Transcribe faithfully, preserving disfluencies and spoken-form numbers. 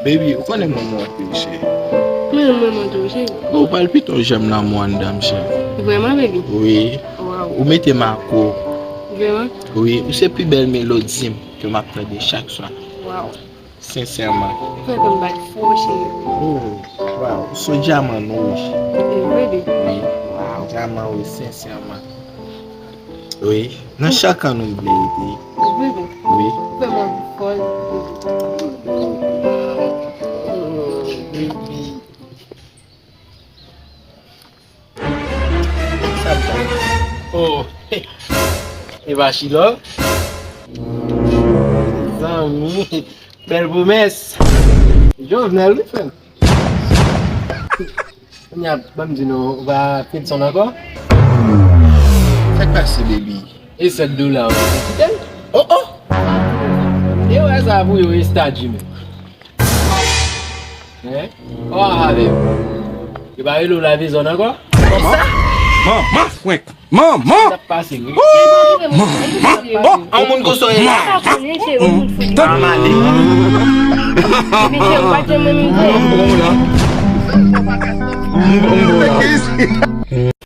Baby, ou konnen m renmen w anpil, cheri. Mwen menm mwen tou, cheri. Ou palpite yon janm lanmou anndan m, cheri. Vrèman, baby? Wi. Waw. Ou mete m akou. Vrèman? Wi, ou se pi bèl melodi m ke m ap tande chak swa. Waw. Sensèman. Ou fè kè m bat fò, cheri. Oh, waw, ou se yon dyaman wouj. E vre, baby? Wi. Waw. Dyaman wouj, sensèman. Wi, nan chak an nou vle rete. Wi, wi. Wi. Fè m anvi fòl. Sa m ta. Oh, e pa Chilò. Zanmi, bèl pwomès. Jovenel, wi, frè m. Kounye a, ban m di nou, ou pa Fedson ankò? Sa k pase, baby? E sèt dola, ou kite l? Oh, oh! E wè sa pou yo, e sta Jimmy. Hein? Oh, ale. Yo pa rele w la Fedson ankò? Manman! Manman, frenk! Manman! Sa k pase, wi? Manman! Oh, an moun konsa ye la. Sa konnen se yon moun fou. Mwen pran w la. Mwen pran w la.